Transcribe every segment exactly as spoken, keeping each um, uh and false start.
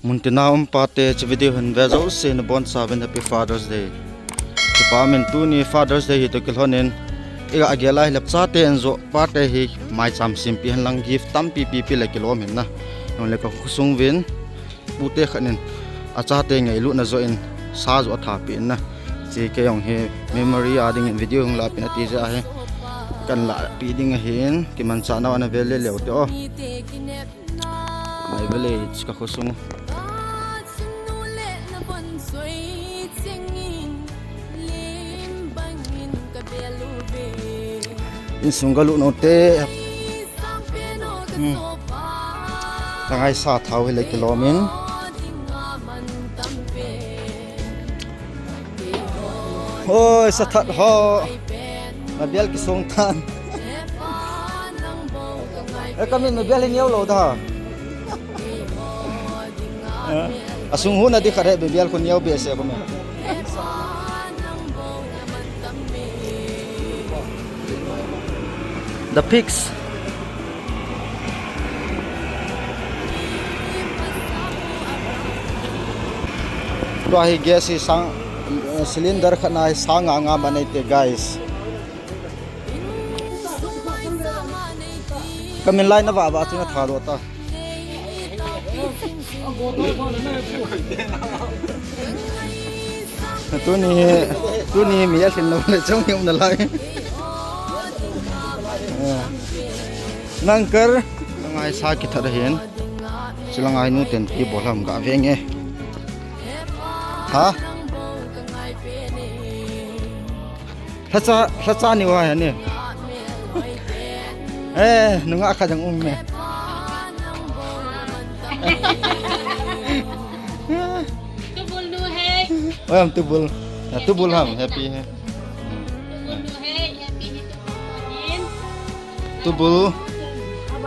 Muntina um pate, hiche video hin ve jouse nabonchauvin Happy Father's Day. Kipa min, tuni Father's Day hi toh kilhonin, iga gel a hile chate in joh pate hi maicham sempeh hen lang gift tampi pipeh le kilom hin na. Nung le ka khosung uvin, pute khat in achate ngailutna joh in sa joh athapeh in na. Hiche kei jong hi memory a dingin video hung lahpeh in ati jeh ahi. Kahin lahpeh ding ahin, kimanchah nau ana ve lele ute o. My village, ka khosung. Insung galut note. Hmm. Ka ngaisah thou hile kilom in. Oi, sathat ho. Nabel kisong tan. Eh, kami nabel hi neo lou da. Eh, asung hon adi khat he, nabel khu neo behseh kami. The pigs. Tua hi gas hi sang, eh, cylinder khat na hi sang nga nga man eite, guys. Kamin lai na vah vah chu na tha doh ta. Tuni, tuni mi alhin lou le chong hi um nalai. Eh. Nang kar, ngai sa kithat ahin. Chulanga hi nu ten ipi bol ham ga ve nge. Ha? Lhacha, lhacha ni uva hi ni. Eh, nungah khat jong um e. Tubul nu he. Oi, ham tubul. Ya, tubul ham, happy he. Tubul nu he, happy he tubul. Tubul.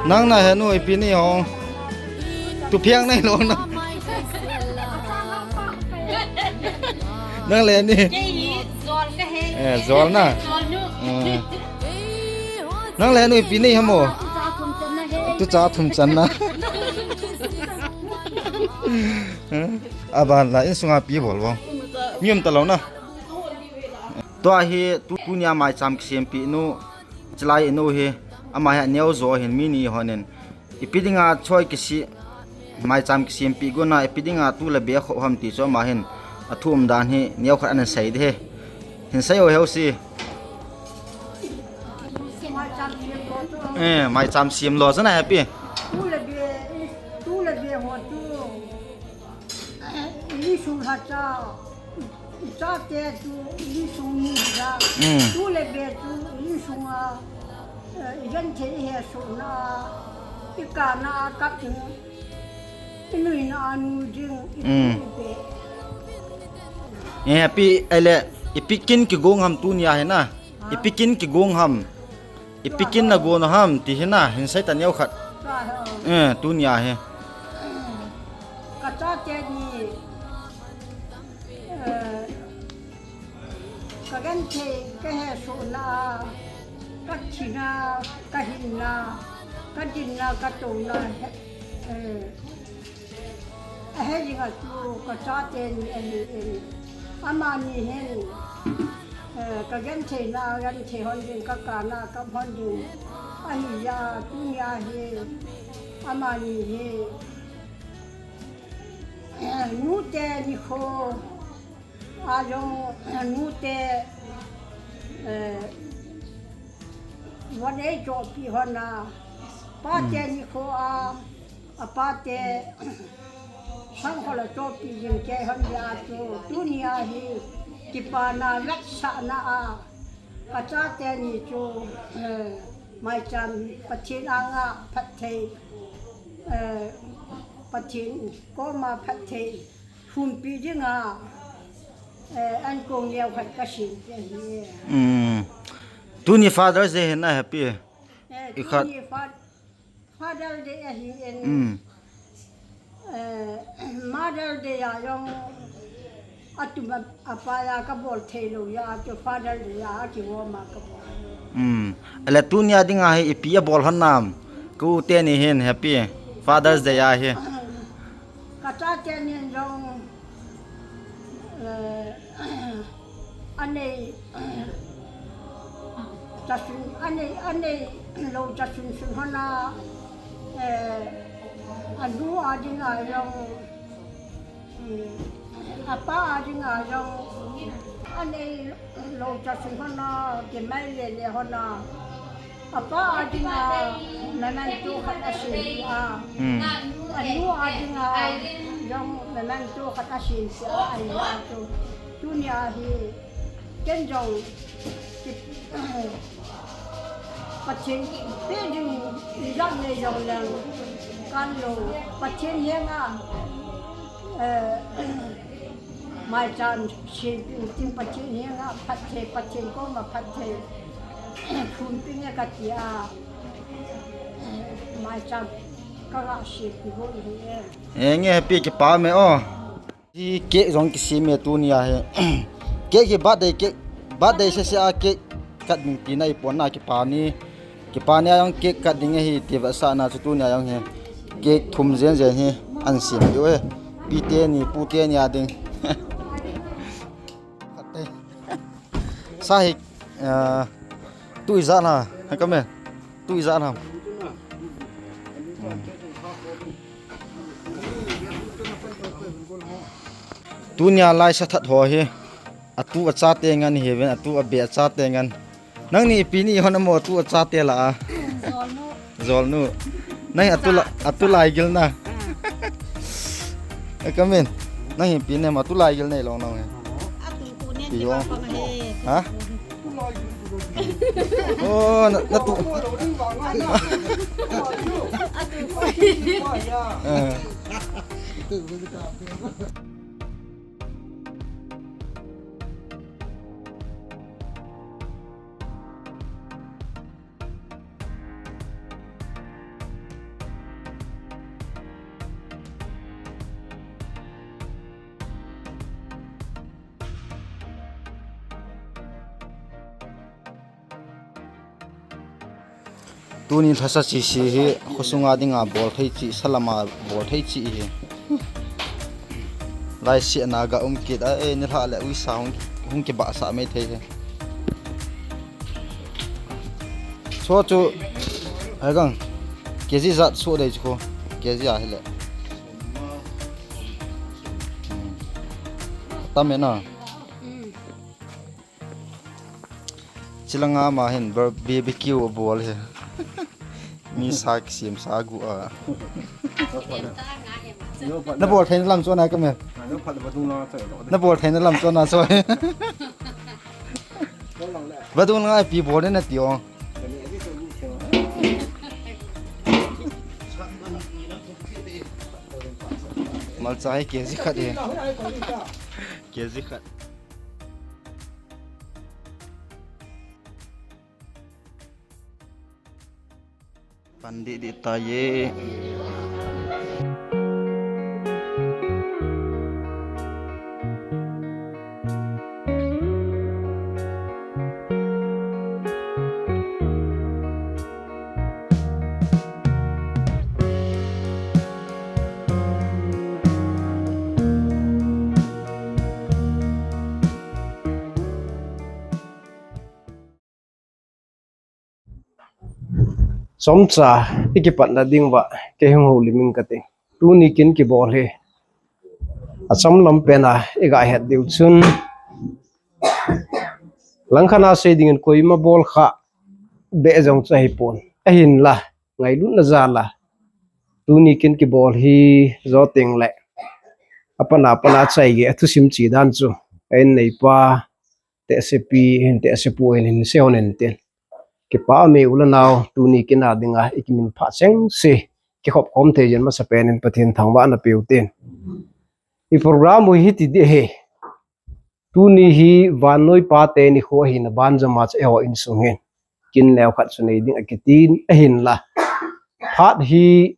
Nang na he nu ipi ni ho. Tu phiang nai lo na. Nang le ni. Kei hi jol ka he. Eh, jol na. Jol nu. Eh. Nang le nu ipi ni ham o. Tu cha thum chan na he. Tu cha thum chan na. Eh, aban la insunga ipi bol bol. Mi um ta lo na. Tua hi tu, tunia maicham kisempeh nu. Chulai inu hi, ama hi aneo jo hin mi ni honin. Ipi dinga choi kisi, maicham kisempeh gona, ipi dinga tu le be kho ham ti chu ama hin, athu umdan hi, neo khat ana sei ding ahi. Hin sei o heusi. Eh, maicham sem lo chu na happy. Tu le be, tu le be ho tu. Insung lhacha, i chate chu insung ni da. Mm. Tu le be chu insung a, eh, i genthei hesohna, i kana a kap ding, i nuina a nu ding, i Mm. tu be. Eh, happy, ahile, ipi kin kigong ham tunia hi na. Ha? Ipi kin kigong ham. Ipi kin na gon u ham, ti hi na, hin sei ta neo khat. Tua hi. Eh, tunia hi. Ka chate ni, eh, ka genthei, ka hesohna, ka thina, ka hinna, ka dinna, ka touna, he, eh, Ahe jing a chu ka chate ni ahi in. Amani hin, eh, ka gentheina, genthei hon ding, ka kana, ka hon ding. Ahi a, tunia hi, amani hi. Eh, nute nikho, a jong, eh, nute, eh, von ei chohpeh hon a, pate Mm. nikho a, A pate, sang khol a chohpeh jing kei hon dia chu, tunia hi, kipana vetsahna a, ka chate ni chu, eh, maicham Pathen anga phatthei, eh, Pathen koma phatthei, humpi dinga, eh, an kong neo khat ka sem te hi. Mm. Tuni Father's Day hi na happy. Eh, I khat. Tuni Fa-, Father Day ahi in. Mm. Eh, Mother Day a jong atum a, apai a ka bol thei lou a, chu Father Day a kivom a ka bol. Mm. Ahile tunia dinga hi ipi a bol hon nam. Ka u teni hin happy Father's Day ahi. Ka Chate nin jong, eh, anei, chasun, anei, anei lou chasun sun hon a, eh, anu a dinga jong, hmm, apa a dinga jong, anei lou chasun hon a, kimai le le hon a, apa a dinga memento khat asem a. Hmm. Anu a dinga jong memento khat asem a, ahi a chu. Tunia hi ken jong ki-, Pathen pe ding ijat nei jong leng kan lou. Pathen henga, eh, maicham sem ding Pathen henga phatthei, Pathen koma phatthei phunpeh inge kati a, maicham kaga sem ding ahi e. E, nge happy kipa me o. Hi cake jong kisem e tunia hi. Cake hi birthday cake, birthday sese a cake cut ding tina ipon na kipa ni. Kipa ni a jong cake cut ding ahi ti vetsahna chu tunia jong hi. Cake thum jen jen hi ahin sem diu ahi. Pi teni, pu teni a ding. Sa hi, ah, tu ijat na, ha ka me. Tu ijat na. Tunia lai sa that ho hi. Atu achate ngen hi ven, atu abe achate ngen. Nangni pi ni hon amo atu achate la a. Jolnu. Jolnu. Nang atu la, atu lai gil na. Ah. E ka min. Nang hi pi nem atu lai gil nei long nang he. Atu ku nen pi ki ho. Ba pang he. Ha? Oh, na, na tu. Atu. Eh. Tuni lhasa chisi hi, khosunga dinga bol thei chi, salama bol thei chi hi. Lai siatna ga um kit a, e, nilhah le uisa hung, hung kibahsah mai thei hi. Cho chu, hai gang, K G jat so dei chu kho, K G a hi le. Hmm. Tam e na. Chilanga ma hin bar-, B B Q a bol hi. Mi sa kisem sa gu a. Na bol theina lam chon a ka me. Na bol theina lam chon a choi. Vadung langa pi bol na ti o. Malcha hi K G khat e. K G khat. Pan dih dih ta ye. Chomcha, i kipatna ding uva, kei hung houlim ing kate. Tuni kin kibol hi. Achom lam pen a, i ga het diu chun. Langkhat a sei dingin koima bol kha beh jong chu ahipon. Ahinla, ngailutna jal a. Tuni kin kibol hi jo teng le. Apan apan a chai ge, athusim chi dan chu. A inneipa, tehsepi, hin tehsepu, hin, hin se hon in tin. Kipa me u le nao, tuni kin a dinga, i kiminphah chengse, kikhop khom thei jeng masapen in Pathen thangvahna peu tin. I program u hiti ding ahi. Tuni hi vannoi pate nikho ahina banjom a chu eiho insung hin. Kin neo khat chu nei ding akitin ahinla. Phat hi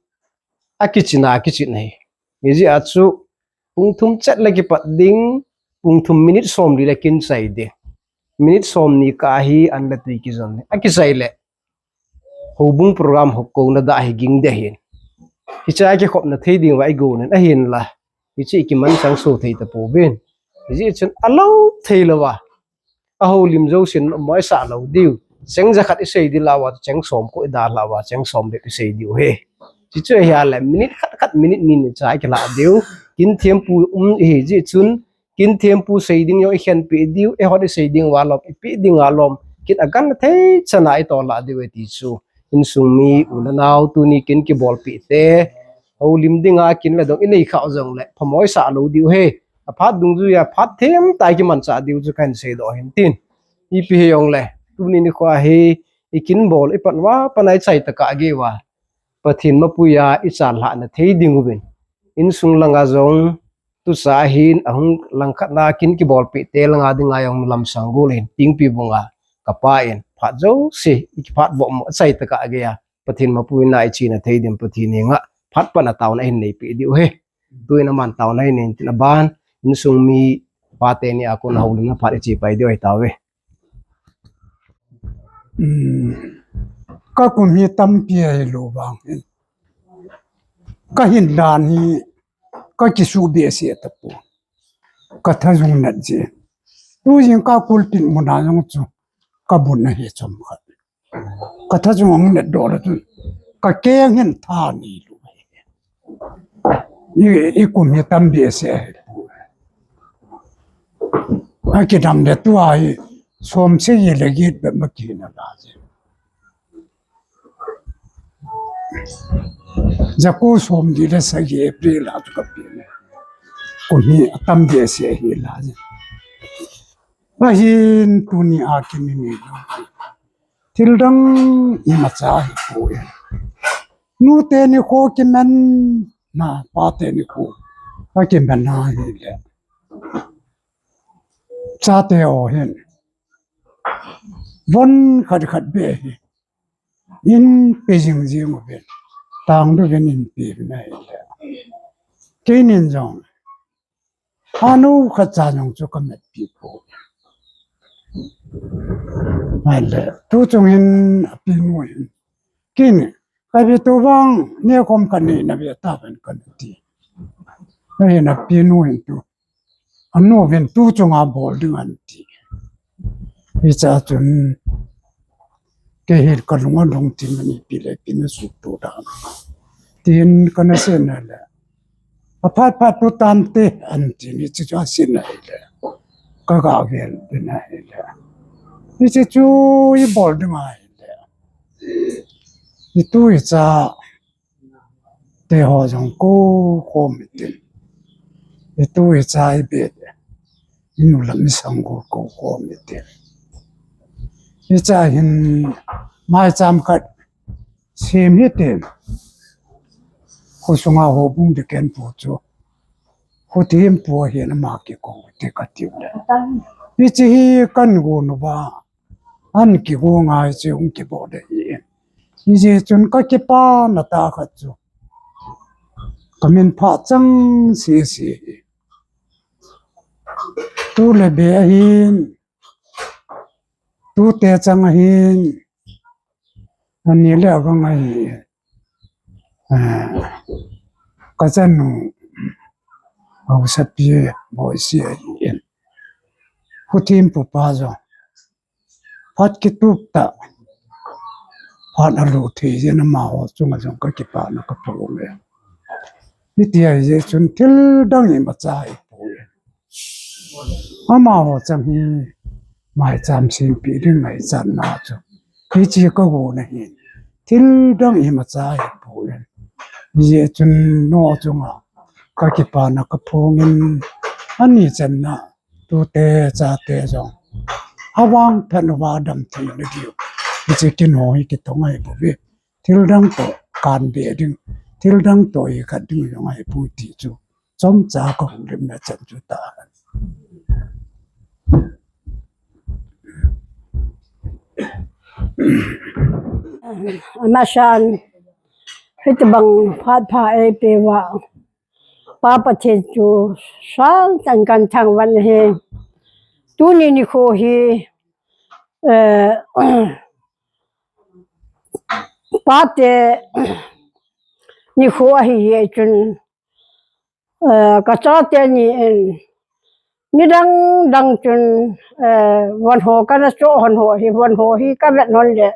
akichina, akichina hi. Hijeh a chu pung thum chet le kipat ding, pung thum minute somli le kin chai ding. Minute somni kah a hi an le tui kijon ding. Akichai le. Houbung program hokkouna da hi ging ding ahin. Hiche a kikhopna thei ding uva i go nin ahinla. Hiche i kimanchah so thei tapouvin. Hijeh chun alou thei louva, ahoulim jousen moisah lou diu. Cheng jakhat i sei ding lou a, cheng som ko i dalhah uva, cheng som bep i sei diu ahi. Hichu ahile, minute khat khat, minute ni ni cha i kilah diu. Kin thempu um ihi jeh chun, kin thempu sei ding jong i khenpeh diu, eihon i sei ding uva lom, i peh ding uva lom, kin agangthei chan a i tohlah diu ahi ti chu. Insung mi, u le nao, tuni kin kibolpeh te, houlim dinga kin le dong i nei khah jongle, phamoisah lou diu ahi. Aphat dungjuiya phat themtah a i kimanchah diu chu kahin seidoh ahin tin. Ipi hijongle, tuni nikho hi, i kin bol, i pan uva pan a i chai tokah geiuva, Pathen mapuiya i chan lhahna thei ding uvin, insung langa jong, tucha hin, ahung langkhat na kin kibolpeh te langa dinga jong lamsang gol hin, Tingpi bunga, kapa in, phat jouse, i kiphat vohmo, achai tokah geiya, Pathen mapuina i chena thei ding, Pathen henga phat pan a taona hin neipeh diu ahi. Tuin aman taona hin nei tin aban, insung mi, pate ni a kon houlimna phat i chepai diu ahi tauve. Hmm. Ka kum hi tampi ahilou vang hin, ka hin dan hi ka kisuh behseh tapon. Ka thajung nat jeh. Tujing ka kulpin muna jong chu ka bun ahi chomkhat. Ka thajung ahung nat doh le chun ka keng hin tha neilou. I, i kum hi tam behseh ahi. Akidam le tua hi som sagi le get bep ma kina la jeh. Jako som li le sagi April a chu ka pe. Kum hi atam behseh ahi la jeh. Ahin tuni a kini ni. Thil dang imacha ahipoi. Nute nikho kiman na, pate nikho akiman na ahile, chate ho hin von khat khat beh hi in pe jing jing uvin, tangdoh uvin in pe uvin ahile, keinin jong Hanu khat cha jong chu ka matpi poi. Ahile, tu chung hin apinu hin, kin, ka ve tu vang, nekhom ka nei na ve tauvin kana ti. Ahin apinu hin tu, anu vin tu chunga bol ding ahin ti. Hiche a chun, kei hin ka lung alung thim a ipi le ipi na suhtoh dan. Tin kana sei na le. Aphat phat tu tante ahin ti, hiche chu asei na hile. Ka ga gel ding ahile. Hiche chu i bol ding ahile. I tu i cha te ho jong kou khom itin. I tu i cha i be, i nu lam i sanggol kou khom itin. Hiche a hin maicham khat sem hitin. Khosunga houbung ding ken pu chu, kho thempu ahin ama kikou te ka tiu le. Hiche hi kana gon uva. Ahin kigo ngai chu hung kibol ahi. Hijeh chun ka kipana tah khat chu, ka min phah chang sese hi. Tu le be ahin, tute chang ahin, ani le avang ahi. Ah, ka chanu, haosapi, boisi ahin. Kho thempu pa jong phat kitup tah, phat alu thei jeh in amaho chunga jong ka kipana ka phong e. Hiti ahi jeh chun thil dang imacha ahipoi. Amaho chang hi maicham sempeh ding ngaichatna chu, hiche ka gon ahin, thil dang imacha ahipoi. Hijeh chun nangho chunga ka kipana ka phong in, ani channa tute chate jong avang phat uva damtheina diu, hiche kin ho hi kitong ahibouve. Thil dang toh kan be ding, thil dang toh ikhat ding jong ahipoi ti chu chomcha ka houlimna chan chu tah. Amasan, hitobang phat pha eipeh uva Pa Pathen chu sangtah in kathangvah e. Tuni nikho hi, eh, pate nikho ahi jeh chun, eh, ka chate ni in, nidang dang chun, eh, von ho kana cho hon ho hi, von ho hi ka vet hon le,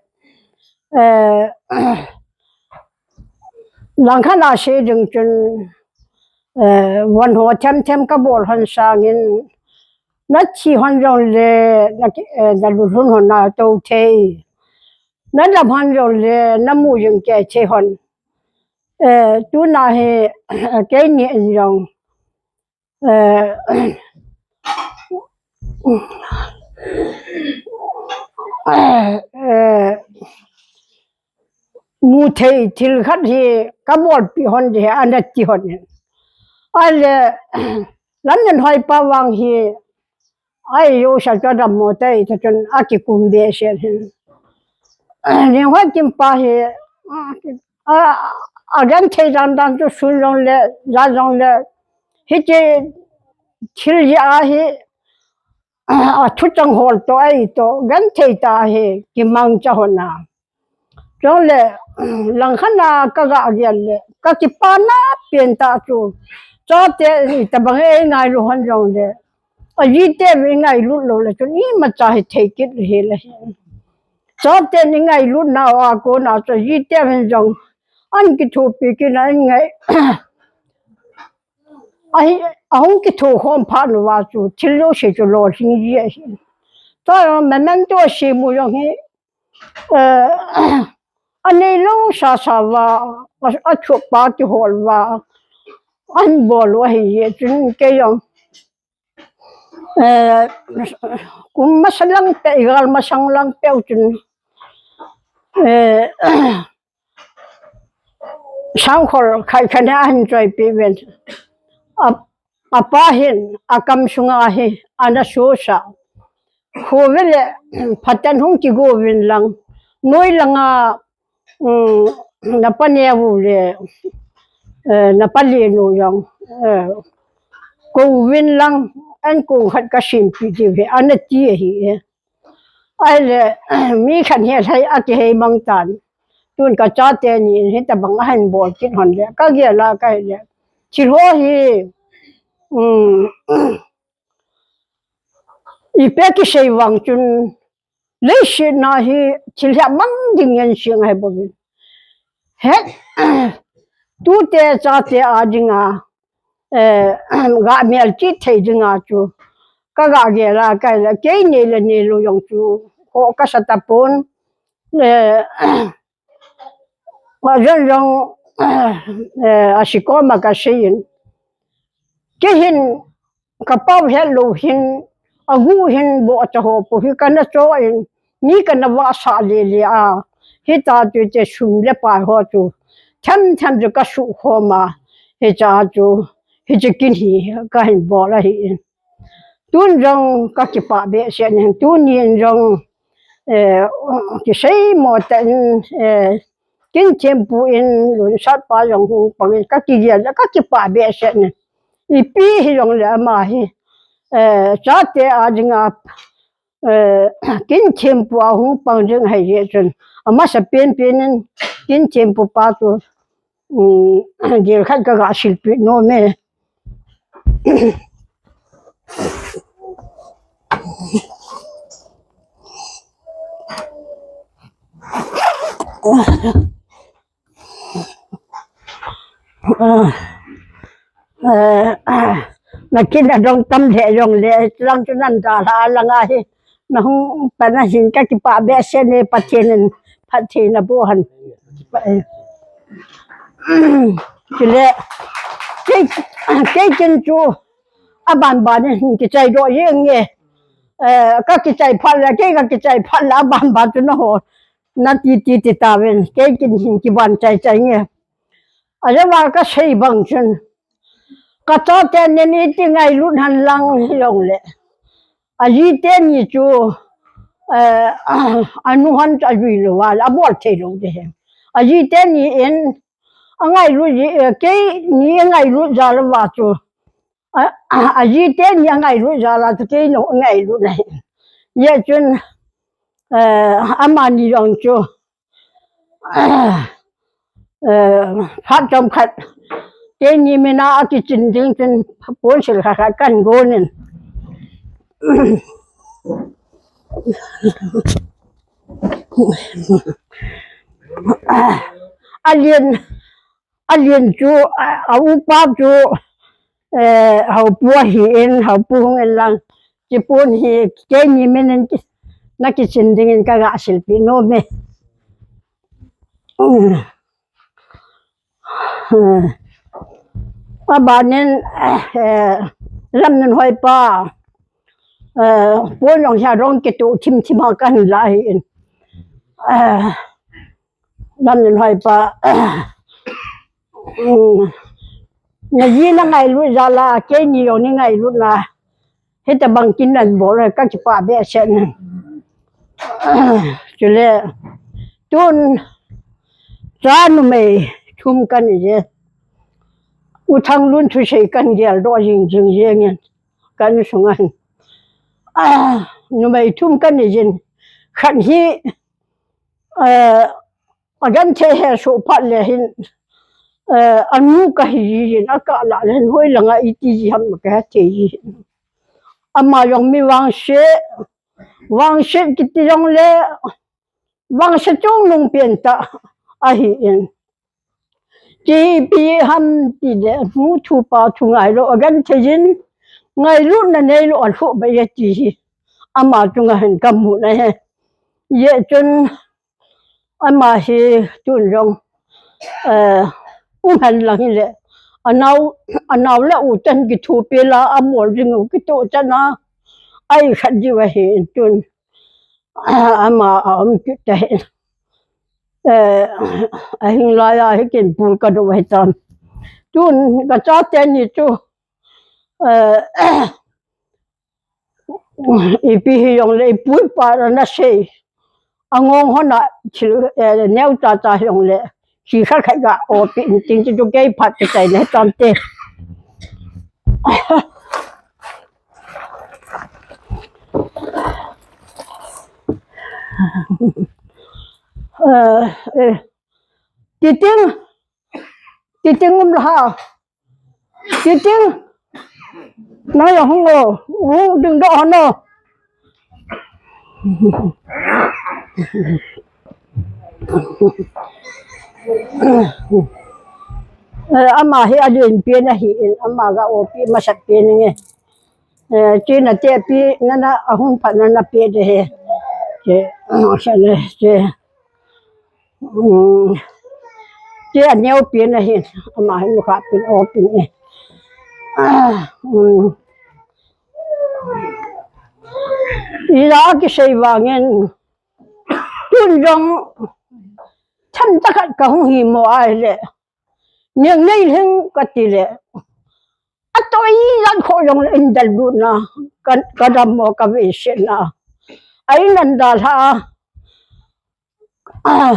eh, langkhat a sei ding chun, eh, von ho them them ka bol hon sangin, na thi hon jong le, na ki, eh, na lut lhun hon na to thei. Na dam hon jong le, na mu jing kei thei hon. Eh, tuna hi, keini in jong, eh, eh, mu thei thil khat hi ka bolpi hon ding ahi, ana ti hon in. Ahile, lam nen hoi pa vang hi, ai, yo sa cho dam mo te, ta chun a kikum behseh hin. Ning hoi kim pa hi, a, a, a genthei dan dan chu sun jong le, ja jong le, hiche thil hi a hi, a thuchang hol to ai to, genthei ta hi, kimangcha hon a. Chule, langkhat a ka ga gel le, ka kipana pen tah chu, chate itobang e ngailu hon jong le, ajite ve ngailut lou le chun imacha hi thei kit hi le hi. Chate ni ngailut nau a kona chu ajite ve jong an kithopi kit a, an ngai, ahi, ahung kitho khom phat uva chu thil jouse chu lolhing ji ahi. Chua memento semu jong hi, eh, anei lou sasa uva, a, a thup pa kihol uva, an bol u ahi jeh chun kei jong, eh, kum masang lang peh, gal masang lang peh u chun, eh, Sangkhol Khaikhan hi ahin choipi uvin. A, apa hin, akam sunga hi, ana susa. Khovei le, phaten hung kigo uvin lang. Noi langa, um, na pa neo u le, eh, na pa lenu jong, eh, kou uvin lang, an kou khat ka simpi diu hi, ana ti ahi, eh. Ahile, mi khat hi lhai a kihei mang tan. Tun ka chate ni in hitabang ahin bol kit hon le, ka gel a ka hi le. Thil ho hi, um, ipi kisei vang chun, leiset na hi thil hi amang ding ngen sing ahi bouvin. He, tute chate a dinga, eh, ga mel chi thei dinga chu, ka ga gel a ka hi le, kei nei le nei lou jong chu, ho ka sa tapon, eh, Wa jong jong, eh, a sikoma ka seiyin. Kei hin, ka pau het lou hin, agu hin bo acha ho pu hi kana cho in, mi kana vahsah le le a. Hita tute sum le pai ho chu, them them chu ka sukhom a, hicha chu, hiche kin hi, ka hin bol ahi in. Tun jong ka kipah behseh in, tuni in jong, eh, kisei mo tah in, eh, kin thempu in, Lunsat pa jong hung pang in, ka kigel, ka kipah behseh in. Ipi hijong le ama hi, eh, chate a dinga, eh, kin thempu a hung pang ding ahi jeh chun. Amasa pen pen in, kin thempu pa chu, um, dil khat ka ga silpi nom e. Eh, na kin a dong tam le jong le, lang chu nan da la lang ahi. Na hung pan a hin ka kipah behseh e, Pathen in phatthei na boh hen. Chule, kei, kei kin chu, aban ban in kichai doh jeng e. Eh, ka kichai phat le, kei ka kichai phat le, aban ban chu na ho. Na ti ti ti tauvin, kei kin hin kiban chai chai nge. Ajeh a ka sei bang chun. Ka chate ni ni ti ngailut hen lang hijong le. Aji teni chu, eh, anu hon chu ajui lou a, abol thei lou ding ahi. Aji teni in, angailut ji, eh, keini angailut jal uva chu. A, a, aji teni angailut jal a chu keini angailut ahi. Hijeh chun, eh, amani jong chu. Eh, phat chomkhat, Keini mina akichin ding chun ponsil khat khat kagon in. Alen, alen chu, a, a upa chu, eh, Haopu ahin, Haopu hung in lang. Chipon hi keini mina ki, nakichin dingin kaga silpi nom e. Abanin, eh, Lamnunhoi pa, eh, pon jong hia jong kitu thim thim a kahin la ahin. Eh, Lamnunhoi pa, um, naji nangailut jal a, keini jong neingailut na. Hitabang kin nabol le kakipah behseh e. Chule, tun, cha numei thum kanei e. U Thanglun thusei kahin geldoh jing jing jeng in, ka insung a hin. Ah, numei thum kanei in. Khat hi, eh, agenthei hesoh phat le hin, eh, anu kahi jin, akah lah le hin, hoilang a iti ji ham kahe thei jin. Ama jong mi vangse, vangse kiti jongle, vangse chungnung pen tah ahin. Ipi ham tile, nu thu pa thu ngailou, agenthei jin, ngailutna neilou, alhuh bai e ti hi. Ama chunga hin kamu na ahi. Hijeh chun, ama hi tun jong, eh, um hen lang hile. Anao, anao le u chan kithopi la, amol jing u kitoh chan a. Ai khat diu ahi tun. Ama aum kit ahi. Eh, ahing lai a hi kin pul kadou ahi tan. Tun kachate ni chu, eh, ipi hijongle, ipu ipa nasei. Angong hon a thil, eh, neo cha cha hijongle. Khi khat khat ga opi in ting chu kei phat ka chai le tante. Eh, eh. Titing. Titing um la. Titing. Nang jong hung o. Hung dingdoh hon o. Eh, ama hi alen pen ahin, ama ga opi masat pen nge. Eh, china te pi nana ahung phat nana pe de he. Che, che, che. Um, che aneo pen ahin, ama hin kha pen opi e. Ah, um. Ila kisei vangin, tun jong, themcha khat kahung hi mo ahile. Ning nei lhing kati le. Atoi jan kho jongle indal lut na. Ka, kadam mo kavei se na. Ai nan da lha. Ah,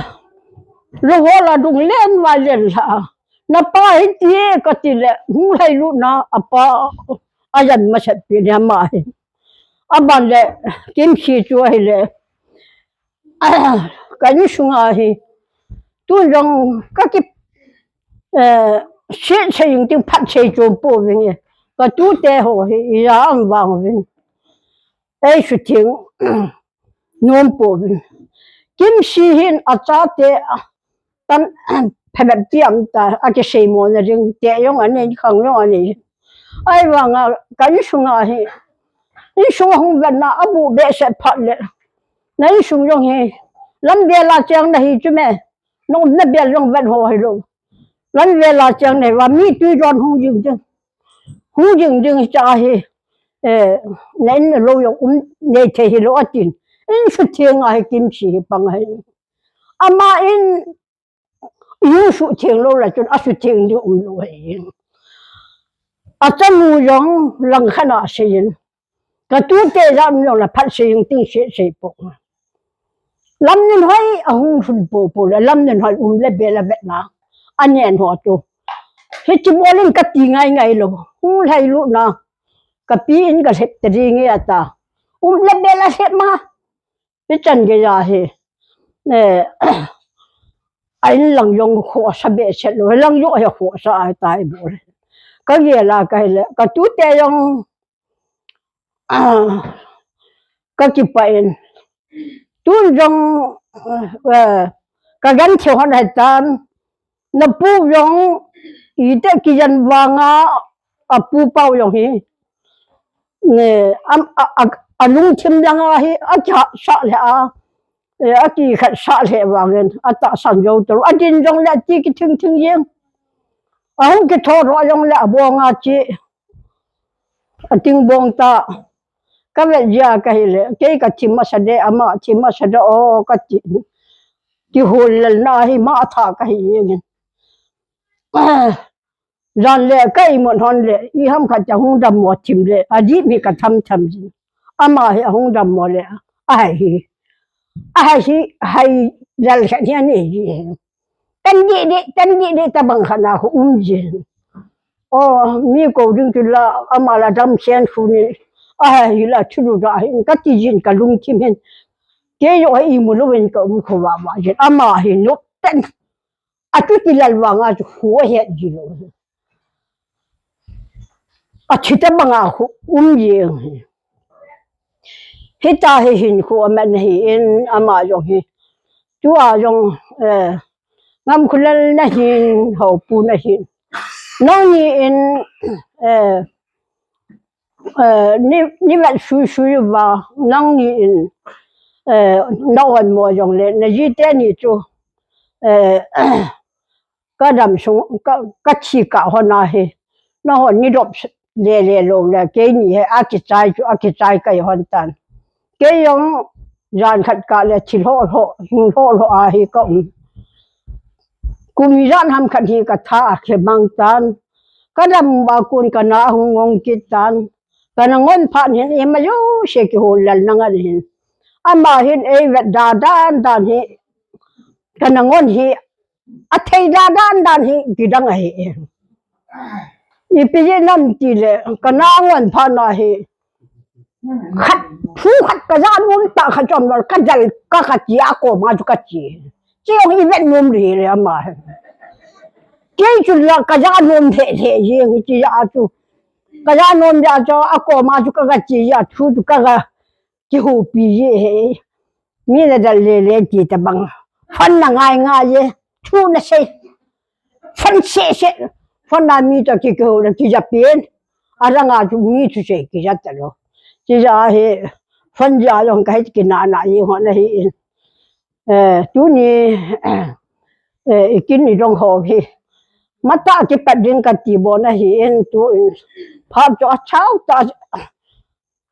lo ho la dung len va len lha. Napa hiti kati le. Hung lhai lut na apa. Ajan masat pi ni ama hi. Aban le, Kimsi chu ahile. Ka insung a hi. Tun jong ka ki, eh, sei, sei jing ting phat sei chom pouvin e. Ka tute ho hi, ija um vang uvin. Ei sutheng, nom pouvin. Kimsi hin achate, a, Tan, phabep ti am ta, akisei mo na ding, te jong anei, khang jong anei. Ahivanga, ka insung a hi. Insung a hung vet na, abu behseh phat le. Na insung jong hi. Lam vel a cheng na hi chu me. Na umna vel jong vet ho hilou. Lam vel a cheng na hi, va mi tui jon hung jing ding. Hung jing ding cha hi. Eh, na in na lou jong um nei thei hilou atin. Insutheng a hi Kimsi hi pang ahi. Ama in Insutheng lou la chun asutheng ding umlou ahi. Achanu jong langkhat a asei in. Ka tute jat um jong la phat sei jing ting sei sei po. Lamnunhoi ahung lhun popo le, Lamnunhoi um le bel a vet na. Anen ho chu. Hichi bol in kati ngai ngai lou. Hung lhai lut na. Ka pi in ka lhep ta ding e ata. Um le bel a lhep ma. Hichan gei a hi, eh, a in lang jong khohsa behseh lou, lang jong a khohsa ahitai bou. Ka gel a ka hile, ka tute jong, ah, ka kipah in. Tun jong, eh, ka genthei hon ahitan, na pu jong, ite kijen vanga, a pu pau jong hi. Ne, am, a, a, a lungthim langa hi, a kihahsah le a, eh, a kikhatsah le vangin, a tahsan jou talou. A din jong le, a ti kithing thing jeng. A hung kitho ro jong le, a bong a chi. A ting bong ta. Ka vet jia ka hile, kei ka thim masa de, ama thim masa de, o ka ti. Kihol lelna hi ma tha ka hi jengin. Jan le ka imut hon le, iham khat cha hung dammo thim le, a di mi ka tham tham jin. Ama hi a hung dammo le, a hai hi. A hai hi, hai lal khat hi a nei ji. Tan di di, tan di di ta bang khat na khu um jin. O, mi ko ding tu la, ama la dam sian khu ni. A hai hi la chu lu da hi, ka ti jin ka lungthim hin. Kei jong a imu louvin ka um kho vava jin. Ama hi nop tan. A tu ti lal vanga chu khu a het ji lou. A thi ta banga khu um jeng hi. Hita hi hin khu a man hi in ama jong hi. Tua jong, eh, ngam khulal na hin, hopu na hin. Nang ni in, eh, eh, ni, ni vat sui sui va, nang ni in, eh, na on mo jong le, na ji te ni chu, eh, ka dam sung, ka, ka thi ka hon a hi. Na hon ni dop le le lou le, kei ni hi a kichai chu, a kichai ka hon tan. Kei jong jan khat ka le thi lho lho, hing lho lho a hi ka um. Kum ijat ham khat hi ka tha a khe mang tan. Ka dam ba kun ka na hung ngong kit tan. Ka na ngon phat hin ima jouse kihol lal na ngal hin. Ama hin ei vet da dan dan hi. Ka na ngon hi. A thei da dan dan hi kidang ahi. Ipi jeh ham ti le, ka na ngon phat na hi. Khat, thu khat ka ja nom ta kha chom lou, ka dal ka ka chi a koma chu ka chi. Chi jong i vet nom ri le ama. Kei chu la ka ja nom the the jeng chi ja chu. Ka ja nom ja chu a koma chu ka ka chi ja thu chu ka ka kihupi ji he. Mi na dal le le ti ta bang. Fan na ngai ngai ye. Thu na sei. Fan se se. Fan na mi to ki ko na ki ja pien. A ra nga chu mi chu sei ki ja ta lou. Ki ja he. Fan ja long kai ki na na yi ho na hi. Eh, tuni, eh, i kin i dong ho hi. Mata ki pat ding ka ti bo na hi in tu in. Phat chu a chau ta.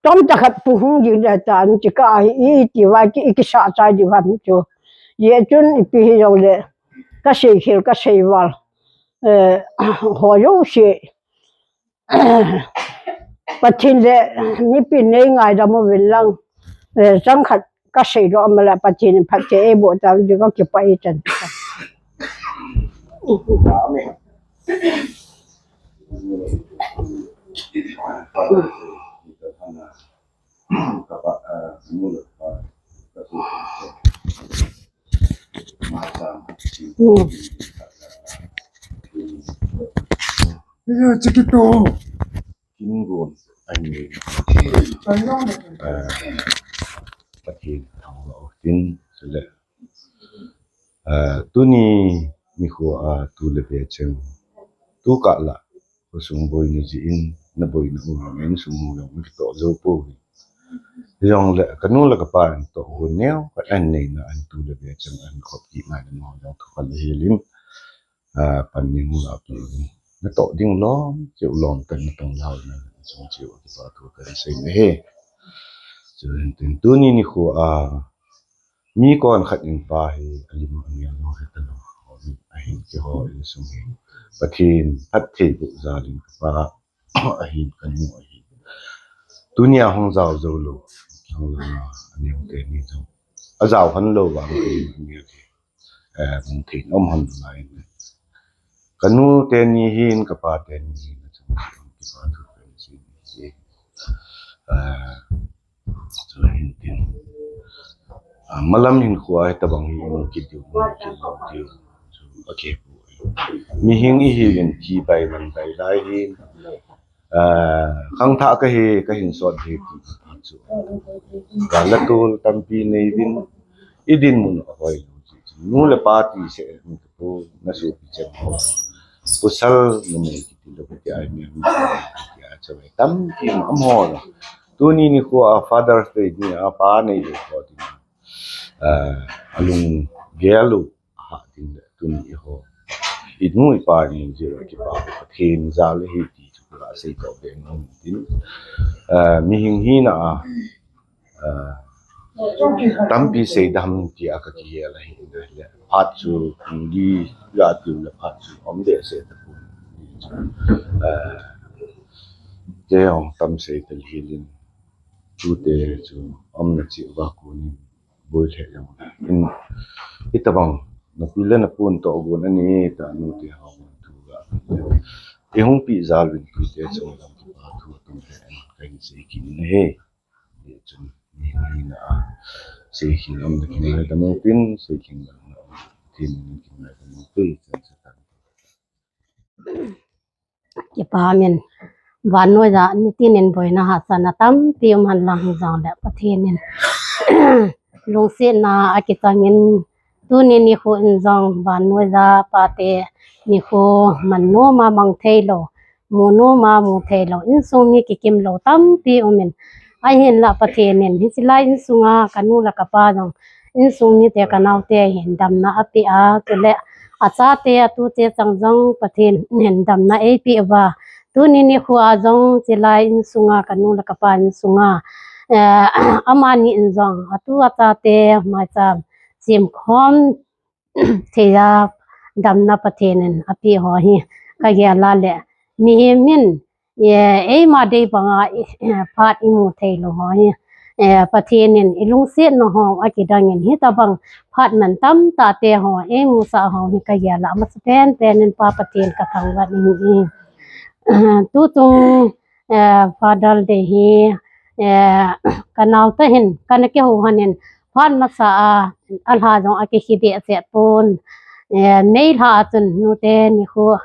Tom ta khat pu hung jing da ta, an chi ka hi i ti va ki, i ki sa chai di va chu. Ye chun ipi hi jong le, ka sei khel, ka sei val. Eh, ho jouse. Pathen le, mipi nei ngaidam uvin lang. Eh, chang khat ka sei doh ma le, Pathen in phatthei ei boh ta, di ka kipah i chan. Amen. Hello, Chiquito. Kin gon ani. Ah, Pathen thangvah u tin, chule, ah, tuni nikho a tu le ve cheng, tu kah la, khosung boina jeh in, na boina u jong in sum u jong kitoh jou pouve. Jongle, ka nu le ka pa in toh u neo, ka an neina an tu le ve cheng an khop kit ngai le mo jong thu ka le hel in, ah, pan ning u la pi u. Na toh ding lom, cheu lom tan na tong lau na, sung cheu a kipa thu ka sei na he. Chu hin tin tuni nikho a, mi kon khat in pa hi, a lim a mial lou hi ta lou. A hin kiho in sung hi. Pathen, phatthei boh jal in ka pa, a hin ka nu a hin. Tunia hung jao jou lou, hung lou na, a neo te ni jong. A jao han lou vang a hin a mial hi. Eh, mun thei nom hon lai. Ka nu teni hin, ka pa teni hin, ka chang kipa thu ka sei. Eh, chu hin tin. Ah, malam hin khua hi tabang hi mun kit diu, mun kit lou diu. Okay. Mihing ihiuvin, thi bai man bai lai hin. Ah, khangthah kahi, kahin sot hi ti chu. Gal le tol tampi nei uvin, i dinmun ahoi lou chu. Nu le pa ti seh, nu le pa, na sopi cheng ho. Pasal numei kiti lou kati ai, mi kiti a chu tampi um ho. Tuni nikho a Father's Day ni a pa neilou ho ding. Ah, alunggel u ha ding le tuni eiho, i nu i pa i mu jeh a kipa Pathen jal ahi ti chu ka sei to be ngam tin. Ah, mihing hina a, ah, tampi sei dam ti a ka kihel ahi le, phat chu li ga ti le phat chu um deh se tapon. Ah, kei jong tam sei ta lheh in, tute chu umna cheh uva kon in boi lheh jong in, hitabang napi le napu toh gon ani ta, nute ho gon thu ga. I hung pi jal uvin tute chunga jong kipa thu atum lheh in kahin sei kit in ahi. Chun, ni, ni na, sei kit in umna kingai ta mo pin, sei kit in umna, tin kingai ta mo pin, chan sa tan. Kipa min. Vannoija nitin in boina hahsatna tampi um hen lang hijongle Pathen in lungsetna akichang in, tuni nikho in jong vannoija pate nikho man nom a mang thei lou, mu nom a mu thei lou, insung mi kikim lou tampi um in, ahinla Pathen in hiche lai insunga ka nu le ka pa jong, insung mite ka naote hin damna apeh a, chule achate atute chang jong Pathen in damna eipeh uva, tuni nikho a jong hiche lai insunga ka nu le ka pa insunga, eh, amani in jong atu achate maicham semkhom thei a damna Pathen in apeh ho hi ka gel a le, mihem in, eh, eima dei banga, eh, phat imu thei lou ho hi, eh, Pathen in ilungsetna ho akidang in hitabang phat man tamtah te ho eimusah ho hi ka gel a, amasapen pen in Pa Pathen ka thangvah in, eh, tuchung, eh, Father's Day hi, eh, ka naote hin kana kihou hon in, phat masa a, alha jong akikhe behseh pon. Eh, May lha a chun nute nikho,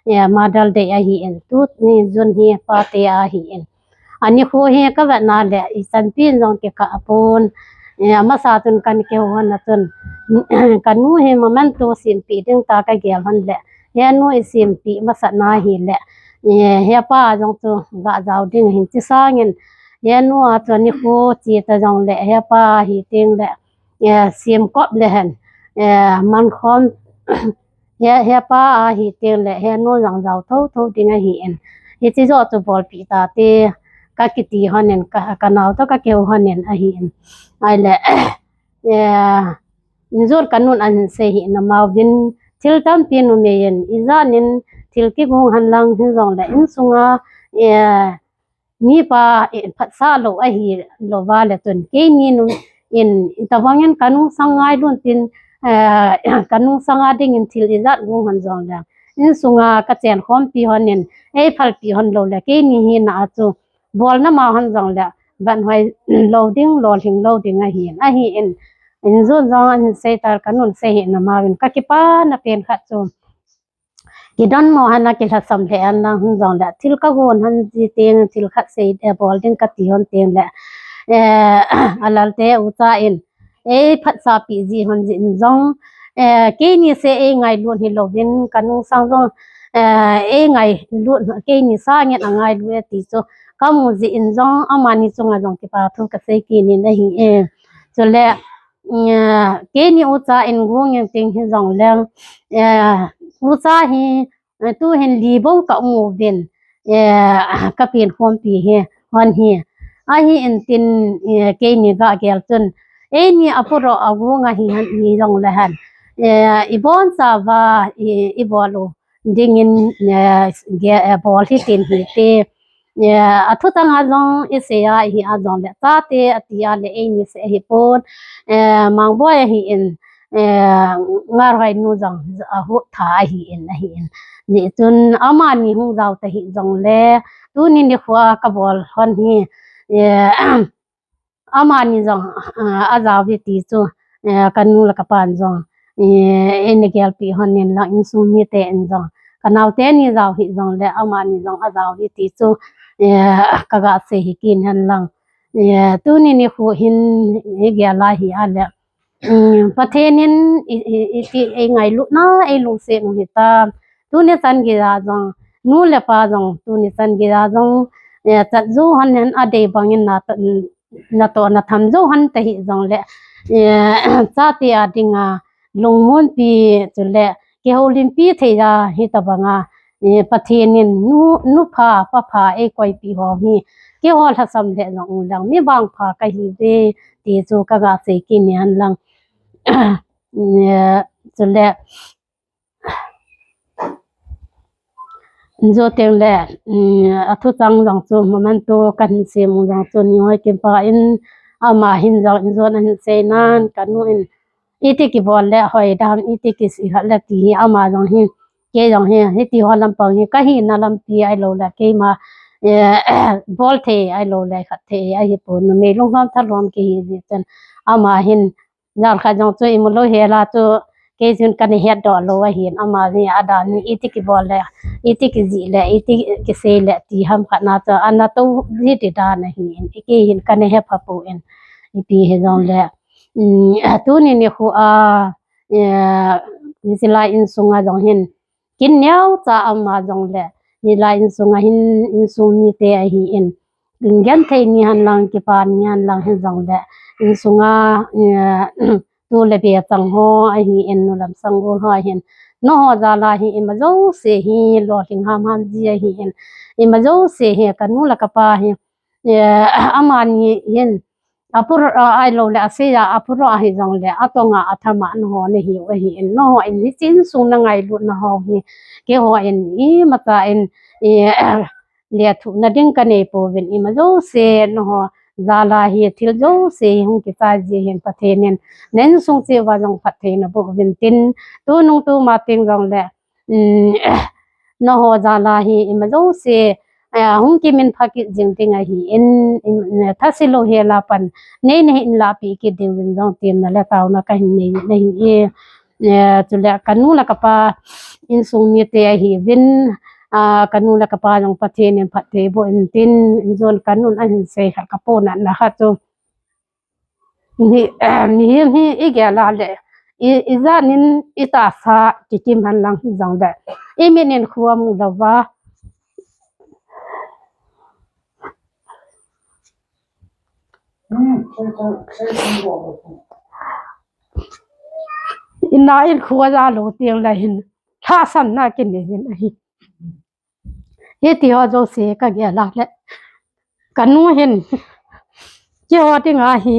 eh, Mother's Day ahin, tuni June hi pate ahin. Anikho hi ka vetna le ichanpi in jong kikah pon. Eh, amasa chun kana kihou hon a chun, ka nu hi memento sempeh ding tia ka gel hon le, he nu isempeh masat na hile, eh, he pa jong chu ga jao ding ahin, hiche sangin he nu a chu nikho che ta jongle he pa ahi teng le, eh, semkop le hen, eh, mankhom, he, he pa ahi teng le he nu jong jao thotho ding ahin. Hiche joh chu bolpeh tate ka kiti hon in, ka, ka nao toh ka kihou hon in ahin. Ahile, eh, injot ka nun ahin sei hi na mauvin, thil tampi numei in ijat in thil kigong hen lang hijongle insunga, eh, mipa, eh, phatsah lou ahi louva le chun keini nu in itobang in ka nungsang ngailut tin, eh, ka nungsang a dingin thil ijat gong hen jongle insunga ka chenkhompi hon in, eiphalpi hon lou le keini hina a chu bolna ma hon jongle vanhoi lou ding, lolhing lou ding ahin, ahin. Injot jong ahin sei ta, ka nun sei hi na mauvin ka kipana pen khat chu, kidon mo hen a kilhasam lheh hen lang hijongle thil ka gon hon ji teng, thil khat sei, eh, bol ding kati hon teng le, eh, alalte ucha in eiphatsahpi ji hon jeh in jong, eh, keini seh eingailut hilouvin ka nungsang jong, eh, eingailut, keini sangin angailut e ti chu kamu jeh in jong amani chunga jong kipa thu ka sei kit in ahi e. Chule, eh, keini ucha in gong in teng hijongle, eh, ucha hi, eh, tuhin li bou ka um uvin, eh, ka penkhompi hi hon hi. Ahin tin, eh, keini ga gel chun, eini apuro agong ahi hen, hijongle hen, eh, ibonchauva i, ibol u dingin, eh, ge, eh, bol hitin hite. Eh, athu tanga jong isei a, ihi a jongle chate ati a le eini seh ahipon, eh, Mangboi ahin, eh, Ngarhoi nu jong ahuttha ahin, ahin. Hijeh chun amani hung jao ta hijongle tuni nikho a ka bol hon hi, eh, amani jong, ah, ajao uve ti chu, eh, ka nu le ka pan jong, eh, eina gelpeh hon in lang insung mite in jong. Ka naote ni jao hih jongle, amani jong ajao hih ti chu, eh, kaga sei hi kit hen lang. Eh, tuni nikho hin, hi gel a hi a le, um, Pathen in i, i, iti eingailutna, eilungset u hitam. Tuni chan geiya jong, nu le pa jong, tuni chan geiya jong, eh, chat jou hon hen adei bangin na, natoh natham jou hon tahih jongle, eh, chate a dinga lungmonpi chule kihoulimpi thei a hitobanga, eh, Pathen in nu, nu pha, pa pha eikoipeh ho hi, keiho lhasam le jong u lang, mi vangpha kahiuve ti chu kaga sei kit ni hen lang. Eh, chule, injo teng le, um, athu chang jong chu, moment u kahin sim u jong chu, Nihoi Kimpa in ama hin jong injon ahin sei nan, kanu in, iti kibol le hoidam, iti kisei khat le ti hi ama jong hi, kei jong hi, hiti ho lampang hi, kahina lampi ahilou le, keima, eh, bol thei ahilou le, khat thei ahipon, numei lunglhom thalhom kihi jeh chun, ama hin, jan khat jong chu imu lou hel a chu, kei chun kana hetdoh lou ahin, ama hi adan hi, iti kibol le, iti kijih le, iti kisei le, ti ham khat na chu, ana tou ji ti dan ahin, kei hin kana hepha pon, ipi hijongle, um, tuni nikho a, eh, hilai insunga jong hin, kin neocha ama jongle, hilai insunga hin, insung mite ahin, genthei ni hen lang, kipa ni hen lang hijongle, insunga, eh, tu le be chang ho ahin, nu lam sanggol ho ahin, nangho jal a hi ima jouse hi lolhing hamham ji ahin, ima jouse hi kanu le kapa hi, eh, amani hin, apuro, ah, ahilou le, asei a apuro ahi jongle, atonga athama nangho nahiu ahin, nangho in hiche insung nangailutna ho hi, keiho in imacha in, i, lethuhna ding kanei pouvin, ima jouse nangho jal a hi thil jouse hi hung kichai ji hin, Pathen in na insung cheh uva jong phatthei naboh uvin tin, tunung tuma teng jongle, um, nangho jal a hi ima jouse, eh, hung kiminpha kit jing ding ahin, in, eh, thase lou hel a pan nei nahin lahpeh kit diuvin jong temna le taona kahin nei nahi e. Eh, chule kanu le kapa insung mite ahiuvin, ah, kanu le kapa jong Pathen in phatthei boh in tin, injon kanun ahin sei khat kaponatna khat chu. Ni, eh, mihem hi igel a le, i, ijat in itahsa kikim hen lang hijongle, imit in khu amu louva. Ina in khu aja lou teng le hin, lhahsamna kinei jin ahi. Hiti ho jouse kagel a le, kanu hin, keiho dinga hi,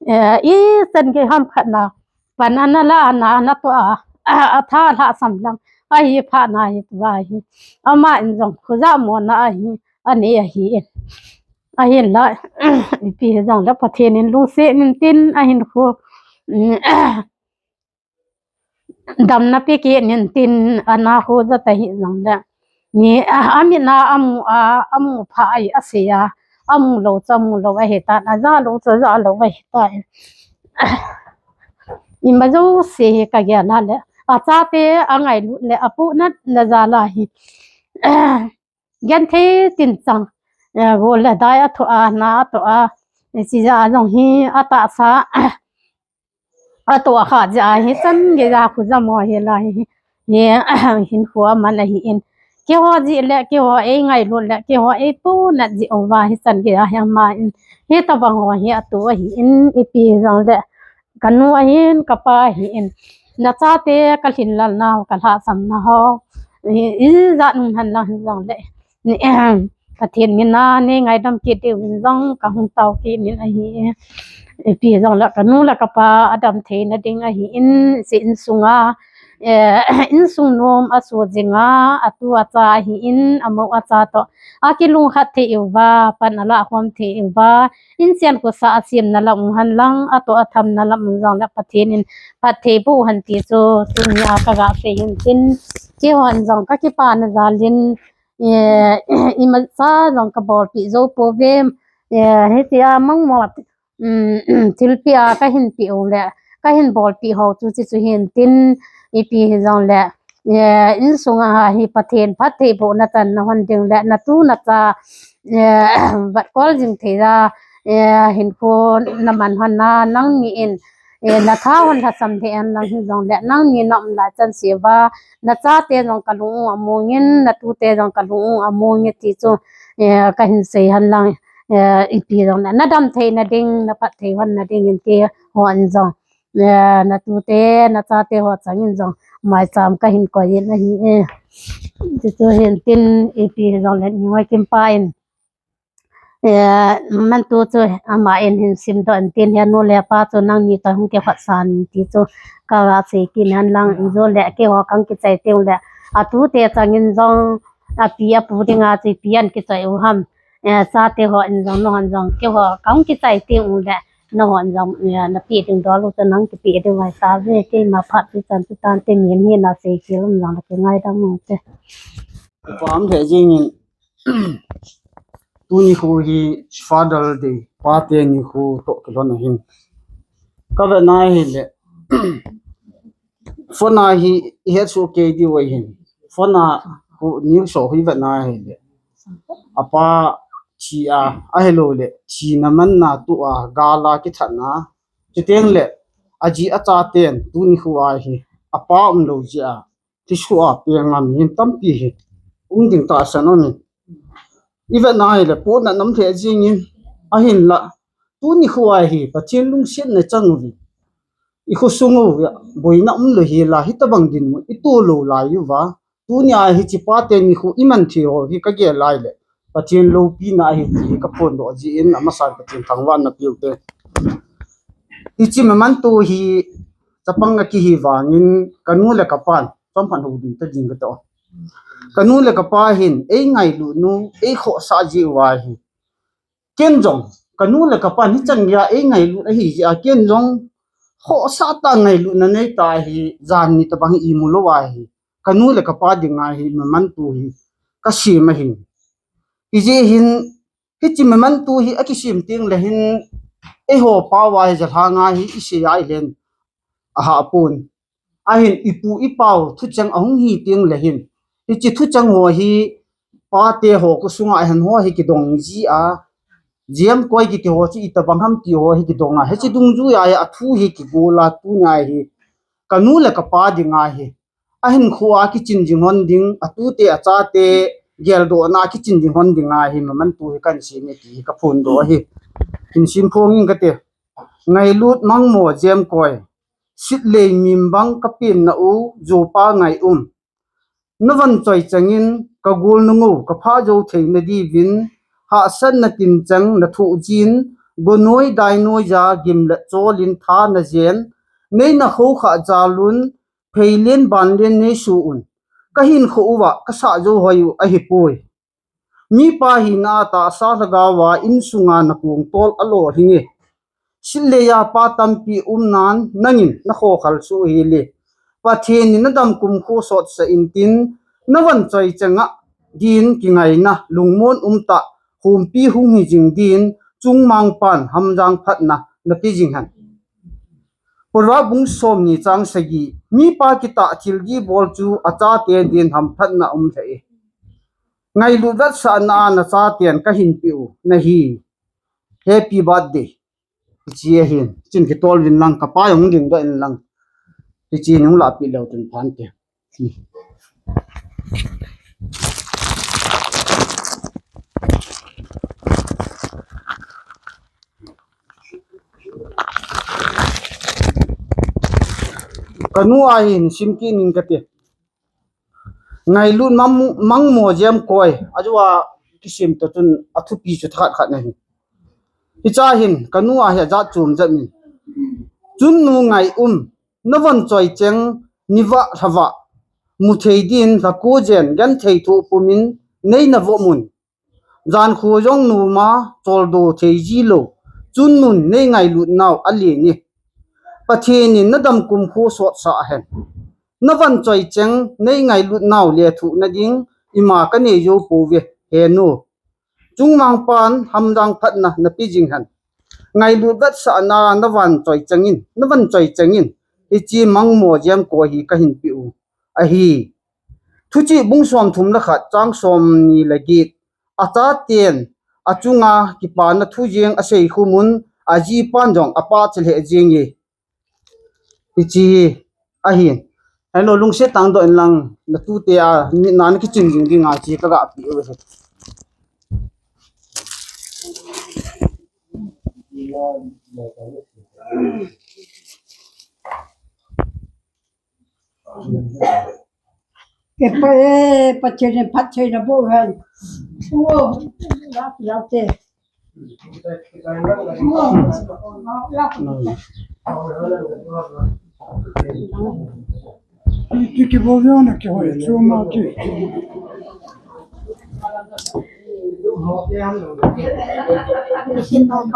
eh, ichan gei ham khat na pan ana la, ana, ana toh a, a, atha lhahsam lang ahi phat na hi tua hi, ama in jong khu jamona ahi, anei ahin, ahinla, ipi hijongle Pathen in lungset in tin, ahinkho, um, damna pe kit in tin, ana khu jat ahi jongle, ni, a, amit a amu a, amu pha ahi, asei a amu lou chu amu lou ahitan, aja lou chu aja lou ahitan. Ima jouse hi kagel a le, achate angailut le apohnatna jal a hi, genthei tinchang, eh, gol le dai athoh a, na atoh a, eh, chujeh a jong hi atahsa, atoh a kha jeh a hi chan geiya khu jamo hi la hi, hi, hinkho aman ahin. Keiho jeh le, keiho eingailut le, keiho eipohnat jeh uva hi chan geiya hi ama in, hitobang ho hi atoh ahin, ipi jongle, kanu ahin, kapa ahin, nachate kalhinlelna ho, kalhahsamna ho, i, ijat um hen lang hijongle, Pathen mina neingaidam kit diuvin jong kahung tao kit in ahi. Ipi jongle kanu le kapa adam theina ding ahin, hiche insunga, eh, insung nom aso jinga, atu acha ahin, amou acha toh akilungkhat thei uva, pan alah khom thei uva, inchen khosa asemna lam um hen lang, atoh athamna lam um jongle Pathen in phatthei boh hen ti chu tunia kaga sei hin tin, keihon jong kakipana jal in, eh, imacha jong kabolpeh jou pouve, eh, hitia mangmo, um, thilpeh a kahin peh u le, kahin bolpeh ho chu, chuche chu hintin, ipi hijongle, eh, insunga hi Pathen phattheibohna chan nahon ding le, natu nacha, eh, vetkol jing thei a, eh, hinkho naman hon a, nangni in, eh, natha hon lhasam thei henlang hijongle, nangni naum lai chan seuva, nachate jong kalung u among in, natute jong kalung u among e ti chu, eh, kahin sei henlang, eh, ipi jongle, nadam theina ding, naphatthei honna ding in keiho in jong, eh, natute, nachate ho chang in jong, maicham kahin koi in ahi e. Chuche chu hintin, ipi jongle, Nihoi Kimpa in, eh, mantu chu ama in hin simdoh in tin, henu le pa chu nangni toh hung kikhohsah in ti chu, kasei kit henlang, ijole keiho kahung kichai teng le, atute chang in jong, api apu dinga chu ipi ahin kichai u ham, eh, chate ho in jong, nahon jong, keiho kahung kichai teng ule, nahon jong, eh, napeh ding dol u chu nahung kipeh ding ahi tave, keima phat chu chan chu tante, mi hina sei khel um jongle kingaidam u te. Upa um lheh jeng in, tuni khu hi Father Day, pate nikho toh kilhon ahin. Kavetna hile, phone a hi ihet soh kei diu ahin. Phone a khu news ho hi vetna hile, apa thi a, ahilou le thina manna toh a, gal a kithatna, chuteng le aji achaten tuni khu a hi apa umlou jeh a, thiso a peng a mi tampi hi um ding tahsan um in. Ivetna hile, potna um lheh jeng in, ahinla, tuni khu a hi Pathen lungsetna chang uvin, ikhosung uva boina umlou hel a, hitobang dinmun ito lou lai uva, tuni a hiche pate nikho iman thei ho hi kagel lai le, Pathen loupina ahi ti hi kaphondoh jeh in, amasan Pathen thangvahna peu te. Hiche mementu hi chapang akihi vangin, kanu le kapan chomkhat hou ding ta ding kati. Kanu le kapa hin eingailut u, eikhohsah jeh uva hi, ken jong, kanu le kapan hichan geiya eingailut ahi jeh a, ken jong khohsah tah ngailutna neitah hi, jan ni tobang hi imu lou ahi. Kanu le kapa dinga hi mementu hi kasem ahin. Hijeh hin, hiche mementu hi akisem teng le hin, eiho pao a hi jalhang a hi isei a ilen ahahpon. Ahin ipu ipau thucheng ahung hi teng le hin, hiche thucheng ho hi pate ho khosunga ahin ho hi kidong ji a, jemkoi kiti ho chu itobang ham ti ho hi kidong a, hiche dungjuia hi athu hi kigol a, tunia hi kanu le kapa dinga hi ahinkhoa kichin jing hon ding, atute achate geldohna a kichin jing hon dinga hi mementu hi kahin sem e ti hi kaphondoh ahi. Hin simphong ing kate. Ngailut mangmo jemkoi, sitlei mimbang kapenna u, jopa ngai um. Navon choi chengin kagol nungou kaphah jou theina diuvin, hahsatna tincheng nathoh jin, gonoi dainoi ja gim le cholin tha najen, neina khoukhah jalun, pheilen banlen neiso un. Kahinkho uva kasah jou hoi u ahipoi. Mipa hina a tahsa lhagaova insunga nakong tol alolhing e. Sitlei a pa tampi umnan nangin nakhokhal soh hel e. Pathen in nadam kumkho sotsah intin, navon choi chenga din kingaina lungmon umtah, humpi hung hi jing din, chungmangpan hamjang phatna nape jing hen. Proverb bung somni chang sagi, mipa kitah thil dibol chu achate din hamphatna um lheh e. Ngailut vetsahna a nachaten kahin peh u nahi. Happy birthday. Hiche ahin, chin kitol uvin lang, kapa jong dingdoh in lang. Hiche nung lahpeh leu chun phante. Kanu a hin sim kit ning kate. Ngailut mangmo jemkoi, ajeh a kisim toh chun athupi chu thakhat khat ahi. Hiche a hin kanu a hi ajat chom jat in. Chunnu ngai um, navon choi cheng, nivah lhavah, muthei din lhako jen, genthei thoh pumin neina vom un. Jankho jong noma choldo thei jilou, chunnun neingailut nau alen e. Pathen in nadam kumkho sotsah hen. Navon choi cheng neingailut nau lethuhna ding ima kanei jou pouve, henu. Chungmangpan hamjang phatna nape jing hen. ngailut vetsahna na van choi chengin, na van choi chengin, hiche mangmo jeng ko hi kahin pe u ahi. Thuchih bung som thum le khat chang som ni le get. Achaten achunga kipana thu jeng asei khum un, ajipan jong apachat lheh jenge. Hiche hi ahin. Hello, lungset tah in doh in lang, na tute a, na na kichim jing ding a, hiche kaga pe u ahi. E pa, e, Pathen in phatthei naboh hen. O, lak, lak te. Ki, ki, kibol jong na kihoi, chuma ki.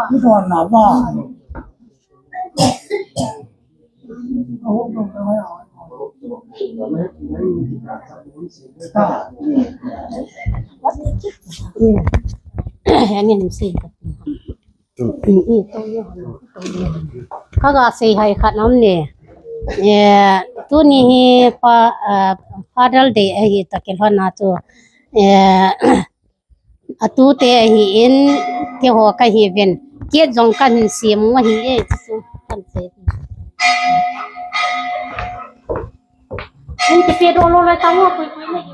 Kibol na ba. Kaga sei hai khat nom ne. Eh, tuni hi pa, ah, Father Day ahi toh kilhon a chu. Eh, atute ahin, keiho kahiuvin. Cake jong kahin sem u ahi e, chu kan sei. Hung kipe doh lou lai tang u, pui pui na hi.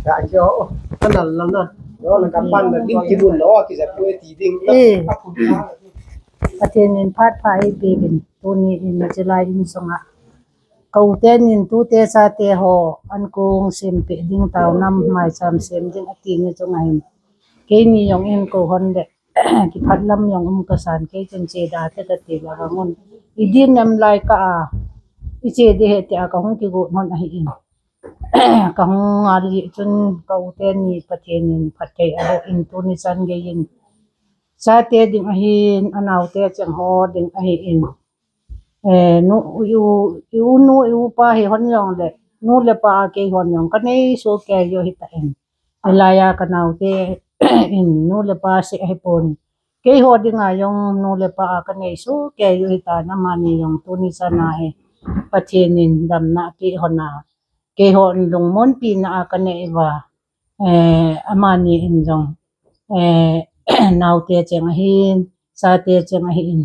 Ka jo, ka nal la na. Yo, na ka pan na dim ki bun lo, ki ja pui ti ding. Eh. Pathen in phat pha eipeuvin, tuni in July in sunga. Ka u teni in tute chate ho, ankong sempeh ding taona, maicham sem ding ati ni chunga hin. Keini jong eihin kou hon le, kiphat lam jong um kasan, kei chun che da te kati le vang un. I din em lai ka a, i che ding ahi tia kahung kigot hon ahin. Kahung ngal jeh chun ka u teni Pathen in phatthei aboh in tuni chan gei in. Chate ding ahin, anaote cheng ho ding ahin. Eh, nu, i u, i u nu, i u pa hi hon jong le, nu le pa a kei hon jong, ka nei soh kei u ahi tan. Hilai a ka naote in nu le pa seh ahi pon. Keiho dinga jong nu le pa a ka nei soh kei u ahi tan, amani jong tuni chan a hi Pathen in damna apeh hon a. Keiho in lungmonpi na a ka nei uva. Eh, amani in jong, eh, naote cheng ahin, chate cheng ahin.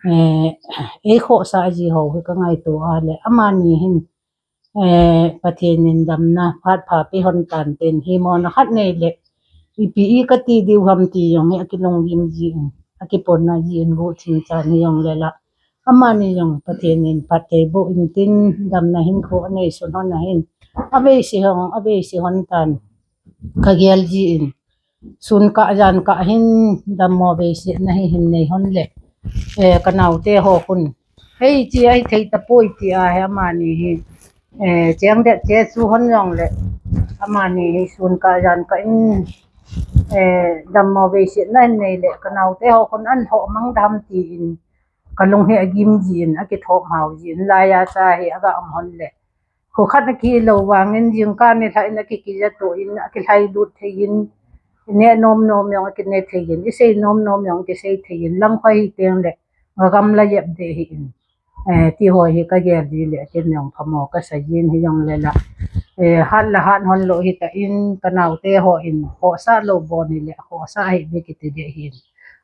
Eh, ei khohsah ji ho hi ka ngaito a le, amani hin, eh, Pathen in damna phat pha pe hon tan tin, hi mona khat nei le, ipi i kati diu ham ti jong hi akilunggim jin, akipona jin, bu thim chan hi jong le la. Amani jong Pathen in phatthei boh in tin, damna hinkho anei sun hon ahin. Aveise hon, aveise hon tan. Ka gel jin. Sun kah jan kah hin dammo veisetna hi hin nei hon le. Eh, ka naote ho khun. Hei, chi ahi thei tapoi tia hi amani hi. Eh, cheng det che chu hon jong le. Amani hi sun kah jan kah in, eh, dammo veisetna hin nei le. Ka naote ho khun an ho mang dam tin. Ka lung hi agim jin, akithop hao jin, laiya cha hi aga um hon le. Khu khat akilou vangin jingkah nilhah in akikija to in, akilhai lut thei in, i neh nom nom jong akine thei in, i sei nom nom jong kisei thei in, lang khoi hi teng le, nga gamla jep de hi in. Eh, ti ho hi ka gel ji le, ken jong phamo ka sa jin hi jong le la. Eh, hat la hat hon lou hi tan, ka naote ho in, khohsah lou bon hi le, khohsah hi be kiti de hi in.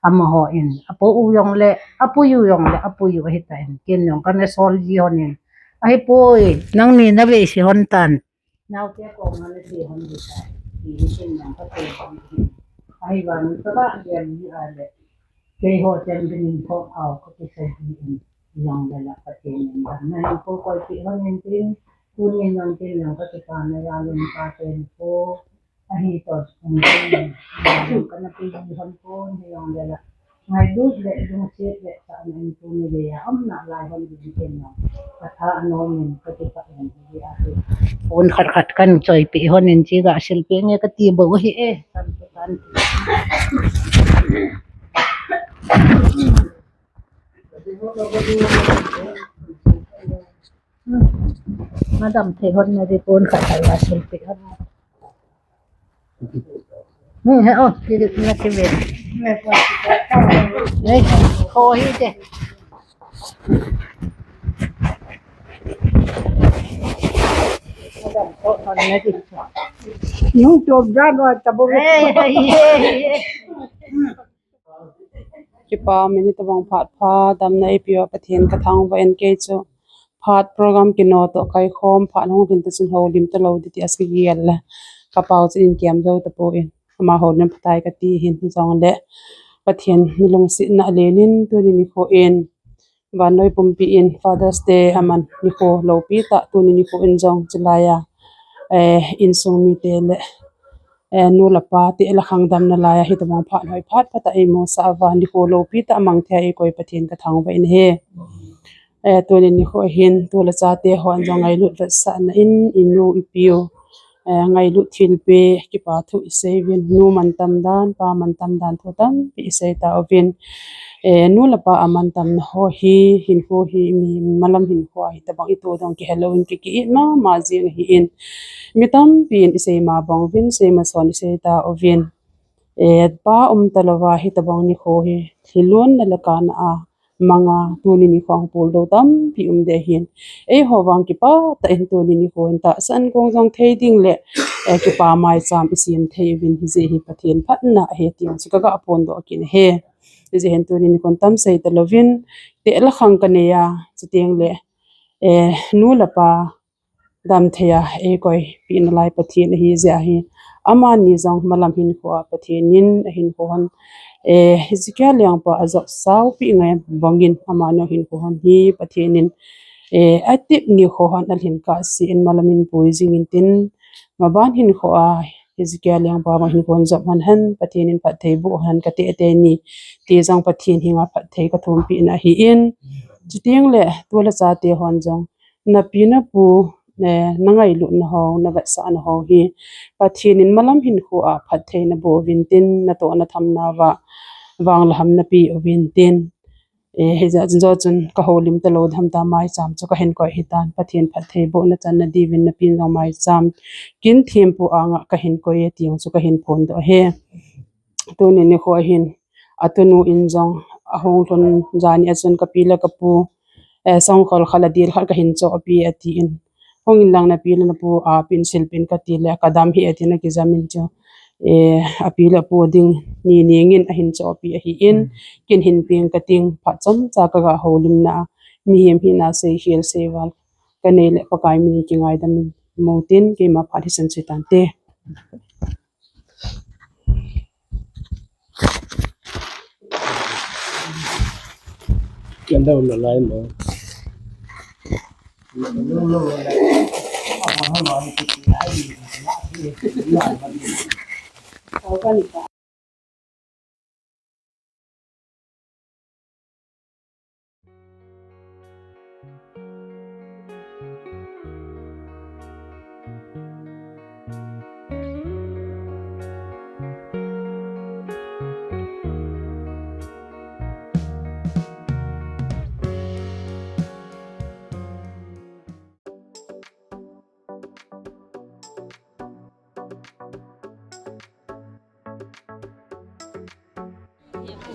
Amaho in, apo u jong le, apu u jong le, apu u ahi tan, ken jong kana sol ji hon in. Ahipoi, nangni na veise hon tan. Naote koma na sei hon ji tan. Ti hi ken jong ka sei hon in. Ahivangin ka ba gel ji a le. Keiho chen dingin ko au ka kisei ji in. Jong le la Pathen in. Na hin ko koi pi hon in tin. Tuni nang tin jong ka kipana jal in Pathen ko. Ahi to, um, kana pe ji hon pon hi jong le la. Ngailut le, lungset le, sa na in tuni le ya, um, na lai hon ji ken jong. Ka tha anom in, ka ti pa in, ji a tu. Un khat khat kan choi pe hon in chi ga sil pe nge ka ti bou hi e. Tan tu tan. Madam thei hon na di pon khat khat la sil pe hon. Hmm, he, oh, kiri na kive. Ei, kho hi te. Nung chop dan wa tabu. Ei, ei, ei, ei. Kipa min, hitobang phat pha damna eipeuva Pathen kathangvah in, kei chu phat program kino toh kaikhom phat hung lhin ta chun houlim talou ding tia kagel le kapao chun in kiam jou tapon, ama houlim phatai kati hin, hijongle Pathen nalungsetna alen in tuni nikho in vannoi pumpi in Father's Day aman nikho loupi tah, tuni nikho in jong chulai a, eh, insung mite le, eh, nu le pa te le khangdamna laiya hitobang phat hoi phat phatah eimusah uva nikho loupi tah amang thei a eikoi Pathen kathangvah in ahi. Eh, tuni nikho hin tu le chate hon jong ngailut vetsahna in inu ipiu, eh, ngailut thilpeh, kipa thu isei uvin, nu mantam dan, pa mantam dan thu tampi isei tauvin. Eh, nu le pa amantamna ho hi, hinkho hi, mi malam hinkho a hitobang itoh dong kihelou in ki, ki-it mama jing ahin. Mi tampi in isei ma bang uvin, sei ma son isei tauvin. Eh, pa um talouva hitobang nikho hi, lhilunna le kana a manga tuni nikho a puldou tampi um ding ahin. Eiho vang kipah tah in tuni nikho hin tahsan gong jong thei ding le, eh, kipa maicham isem thei uvin, hijeh hi Pathen phatna ahi ti chu kaga phongdoh kit ahi. Hijeh hin tuni nikho hin tam sei talouvin, teh le khang kanei a, chuteng le, eh, nu le pa damthei a eikoipeh nalai Pathen ahi jeh ahi. Amani jong malam hinkho a Pathen in ahinkho hon, eh, Hezekiah Liangpa ajop saopi ngai bangin amani hinkho hon hi Pathen in, eh, atep nikho hon alhin kahsen malam in pui jing intin, maban hinkho a Hezekiah Liangpa bang hinkho hon jop hon hen Pathen in phatthei boh hen kati teni, ti jong Pathen henga phatthei kathumpeh na ahin. Chuteng le tu le chate hon jong napi napu, eh, nangailutna ho, navetsahna ho hi Pathen in malam hinkho a phatthei naboh uvin tin, natoh nathamna uva vang le ham napeh uvin tin. Eh, hijeh chun, jo chun kahoulim talou ding ham tia maicham chu kahin koi ahitan, Pathen phatthei bohna channa diuvin napin jong maicham kin thempu anga kahin koi e ti jong chu kahin phongdoh ahi. Tuni nikho hin atunu in jong ahung lhun jani a chun kapi le kapu, eh, songkhol khat le dil khat kahin chohpeh e atin. Hung in lang napi le napu a pin sil pin kati le kadam hih e atin akijam in chu, eh, api le apu ding ni ningin ahin chohpeh ahin, kin hin peng kating, phat chomcha kaga houlimna a mihem hina seikhel seival kanei le Pakai min in kingaidam in, mo tin keima phat hi san chu tante. Kenda na lai mo.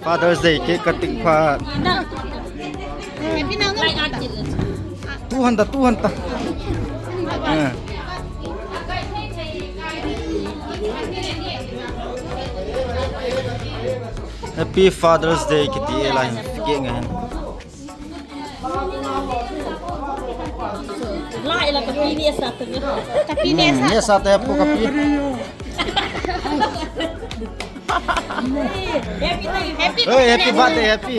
Father's Day cake cutting phat. Two hundred, two hundred. Eh. Happy Father's Day kiti e lai. Cake ngai. Lai la kapi ni sa tu. Kapi ni sa. Ni sa te pu kapi. Happy, happy. Hey, happy birthday, happy.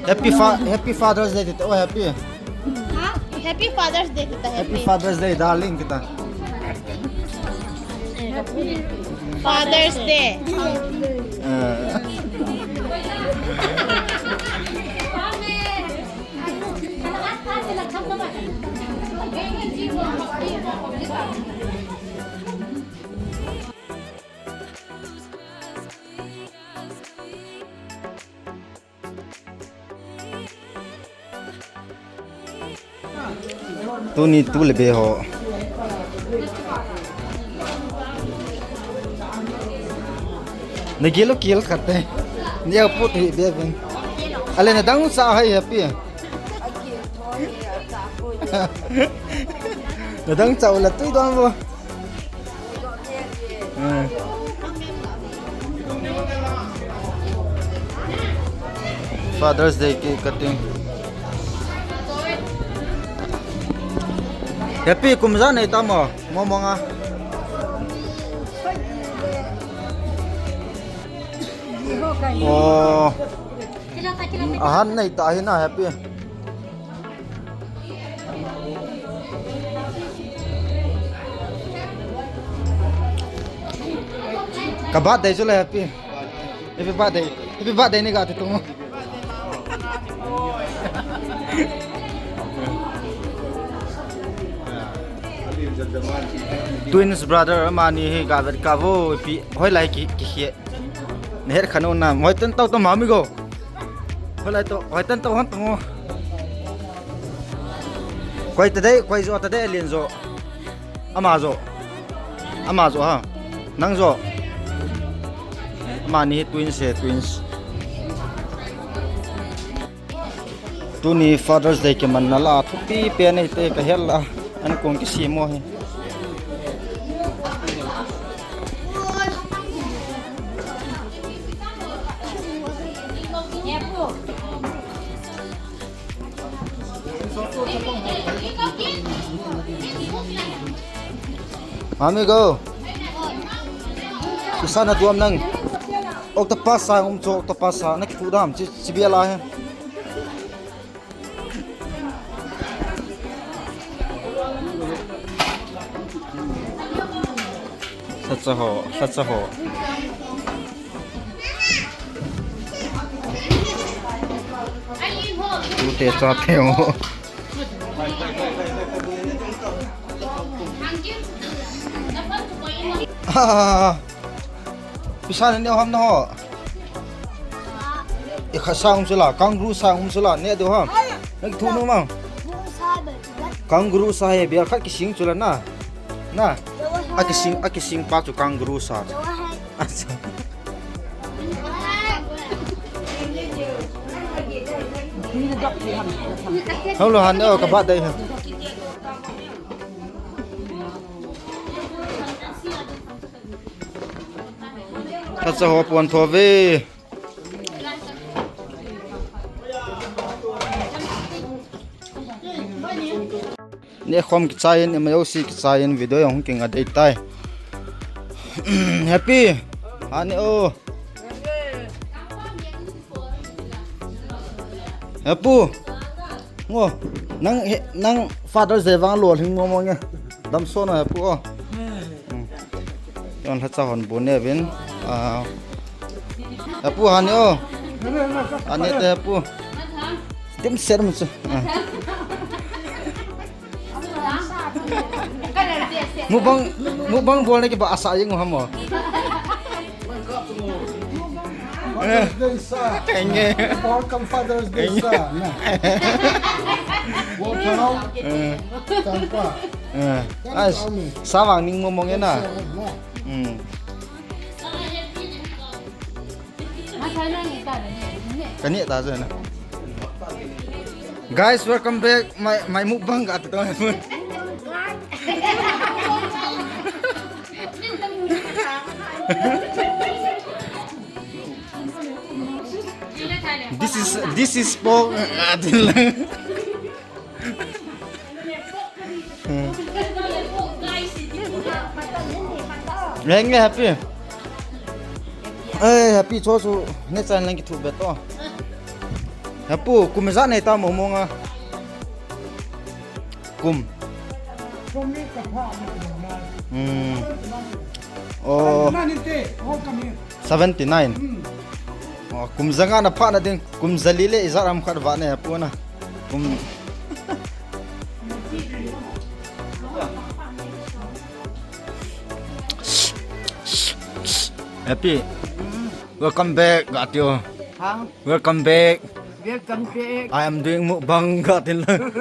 Happy fa-, happy Father's Day, tita. Oh, happy. Ha? Happy Father's Day, tita. Happy Happy. Father's Day, darling, tita. Father's Day. Eh. Tuni tu le be ho. Na gel lo, gel khat te. Ni a put hi be ben. Ale na dang cha hai Happy. Na dang cha u la tui don bo. Hmm. Father's Day cake cutting. Happy, kum ja nei tam o, mo mo nga. Oh. Ahan nei ta hi na Happy. Ka birthday chu le Happy. Happy birthday. Happy birthday ni ga ti tung. Twins brother amani hi ga vet ka vo pi hoi lai ki ki khie. Ne her khanu na moi ten tau to mami go. Hoi lai to hoi ten tau han tung. Koi ta dei, koi jo ta dei, alien jo. Ama jo. Ama jo ha. Nang jo. Amani twins e, twins. Tuni Father's Day kimanna la thupi pen eite ka hel a. An kong kisem o hi. Mami go. Susana tuam nang. Octopus sa um cho octopus sa na kitu dam chi chi bia la he. Sacha ho, sacha ho. Tute chate ho. Ah, pisa ne neo ham na ho. E kha sang um sula, kangaroo sang um sula, ne do ham. Nang thu no ma. Kangaroo sa he bia khat kising chula na. Na. A kising, a kising pa chu kangaroo sa. Asa. Hello, han, oh, ka birthday ha. Sacha ho pon tho ve. Nekhom kichai in, M I O C kichai in, video jong kinga dei tai. Happy. Ani o. Happy. Ngo. Nang he, nang Father's Day vang lolhing mo mo nge. Damsona Happy o. Hmm. Yon lhacha hon bu ne vin. Ah. Happy hani o. Ani te Happy. Dimset mu chu. Ah. Mukbang, mukbang bolna kiba asa jeng u ham o. Father's Day sa. Kenge. Welcome Father's Day sa. Na. Welcome. Eh. Tampa. Eh. Ai, sa vang ning mo mo nge na. Hmm. Kani ta jena. Guys, welcome back. My, my mukbang ka to. This is, this is for, uh, Reng le Happy. Ai, Happy cho su ne chan lang ki thu bet to. Happy, kum ja nei ta mo mo nga. Kum. Hmm. Oh. Seventy nine. Hmm. Oh, kum ja nga na pha na ding, kum ja li le ijat ram khat va ne Happy na. Kum. Happy. Welcome back, Gatio. Hang. Welcome back. Welcome back. I am doing mukbang, Gatin lang.